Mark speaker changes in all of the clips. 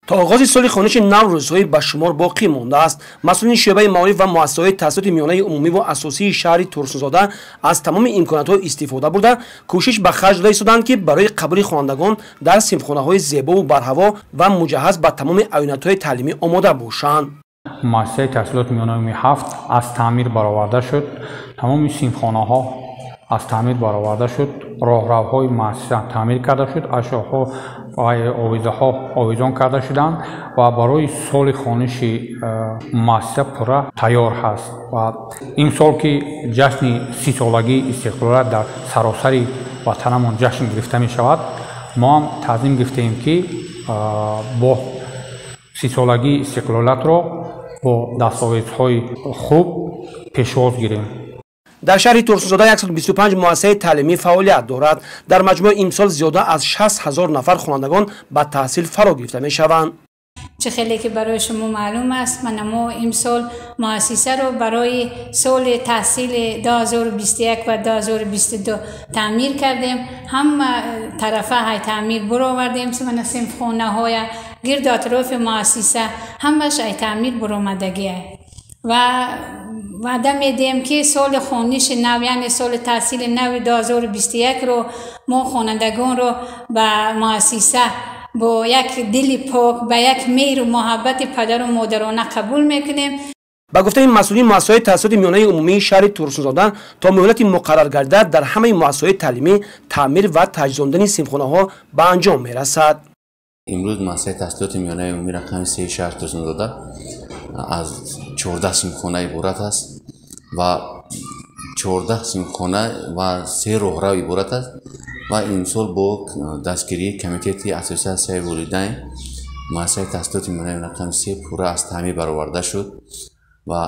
Speaker 1: То оғози соли хониши нав рӯзҳои ба шумор боқӣ мондааст. Масъулини шӯъбаи маориф ва муассисаҳои таҳсилоти миёнаи умумӣ ва асосии шаҳри Турсунзода аз тамоми имкониятҳо истифода бурда, кӯшиш ба харҷ дода истоданд, ки барои қабули хонандагон дар синфхонаҳои зебову барҳаво ва муҷаҳҳаз ба тамоми аёнатҳои таълимӣ омода бошанд.
Speaker 2: Муассисаи таҳсилоти миёнаи умумии 7 аз таъмир бароварда шуд. Тамоми синфхонаҳо аз таъмир бароварда шуд. Роҳравҳои муассиса таъмир карда шуд, ашёҳо ва овезаҳо овезон карда шуданд ва барои соли хониши муассиса пурра тайёр ҳаст. Ва имсол ки ҷашни 30-солагии истиқлолият дар саросари ватанамон ҷашн гирифта мешавад, мо ҳам таъзим гирифтаем, ки бо 30-солагии истиқлолиятро бо дастовезҳои хуб пешвоз гирем.
Speaker 1: Дар шаҳри Турсунзода 125 муассисаи таълимӣ фаъолият дорад. Дар маҷмӯъ имсол зиёда аз 60 ҳазор нафар хонандагон ба таҳсил фаро гирифта мешаванд.
Speaker 3: Чӣ хеле ки барои шумо маълум аст, мана мо имсол муассисаро барои соли таҳсили 2021 ва 2022 таъмир кардем. Ҳама тарафа ҳай таъмир буровардем. Мана синфхонаҳоя гирду атрофи муассиса ҳамаш ай таъмир буромадагия ва ваъда медиҳем, ки соли хониши нав, яъне соли таҳсили нави 2021-ро мо хонандагонро ба муассиса бо як дили пок, ба як меҳру муҳаббати падару модарона қабул мекунем.
Speaker 1: Ба гуфтаи масъулини муассисаҳои таҳсилоти миёнаи умумии шаҳри Турсунзода, то муҳлати муқаррар гардида дар ҳамаи муассисаҳои таълимӣ таъмир ва таҷҳизондани синфхонаҳо ба анҷом мерасад.
Speaker 4: Имрӯз муассисаи таҳсилоти миёнаи умумии рақами 3 шаҳри Турсунзода аз 14 синфхона иборат аст ва 14 синфхона ва се роҳрав иборат аст ва имсол бо дастгирии Комитети ассотсиатсияи волидайн муассисаи таҳсилоти миёнаи рақами 3 пурра аз таъмир бароварда шуд ва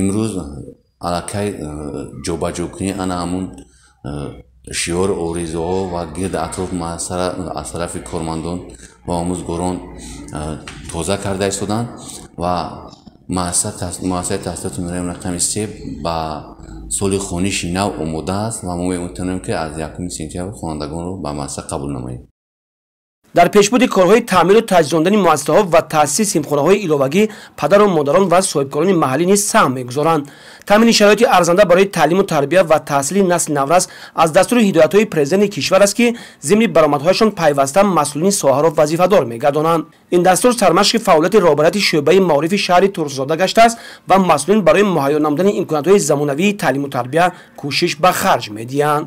Speaker 4: имрӯз аллакай ҷобаҷокунӣ ана ҳамун шиёр оризуҳо ва гирд атроф муассисара аз тарафи кормандон ва омӯзгорон тоза карда истоданд ва муассисаи таҳсилоти миёнаи рақами 3 ба соли хониши нав омода аст ва мо метавонем, ки аз 1 сентябр хонандагонро ба муассиса қабул намоем.
Speaker 1: Дар пешбурди корҳои таъмиру таҷҳизондани муассисаҳо ва таъсиси синфхонаҳои иловагӣ падару модарон ва соҳибкорони маҳаллӣ низ саҳм мегузоранд. Таъмини шароити арзанда барои таълиму тарбия ва таҳсили насли наврас аз дастуру ҳидоятҳои президенти кишвар аст, ки зимни баромадҳояшон пайваста масъулини соҳаро вазифадор мегардонанд. Ин дастур сармашқи фаъолияти роҳбарияти шӯъбаи маорифи шаҳри Турсунзода гаштааст ва масъулин барои муҳайё намудани имкониятҳои замонавии таълиму тарбия кӯшиш ба харҷ медиҳанд.